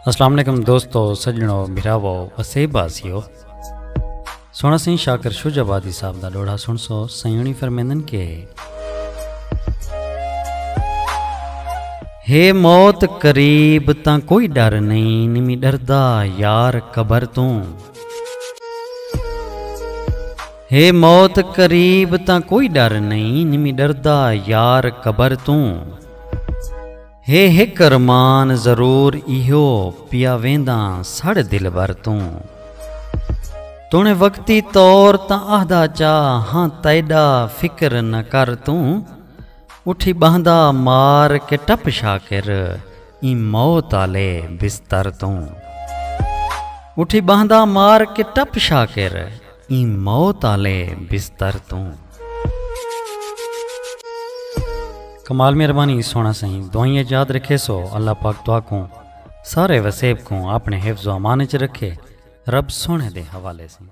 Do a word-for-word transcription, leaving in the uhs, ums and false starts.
السلام علیکم دوستو، سڄݨو، بھراوو، وسیب واسیو۔ سوہݨا سئیں شاکر شجاع آبادی صاحب دا ݙوہڑا سݨسو۔ سئیں ہوݨی فرمیندن کہ ہے موت قریب تاں کوئی ݙر نئیں، نمی ݙردا یار قبر توں۔ ہے موت قریب تاں کوئی ݙر نئیں، نمی ݙردا یار قبر توں۔ ہے ہک ارمان ضرور ایہو، پیا وینداں سڑ دلبر توں۔ توݨے وقتی طور تاں آہدا چا ہاں، تیݙا فکر نہ کر توں۔ اٹھی ٻہندا مار کے ٹپ شاکر، ایں موت آلے بستر توں۔ اٹھی ٻہندا مار کے ٹپ شاکر، ایں موت آلے بستر توں۔ کمال مہربانی سوہݨا سئیں، دعائیں اچ یاد رکھیسو۔ اللہ پاک تہاکوں سارے وسیب کوں اپݨے حفظ و امان اچ رکھے۔ رب سوہݨے دے حوالے سئیں۔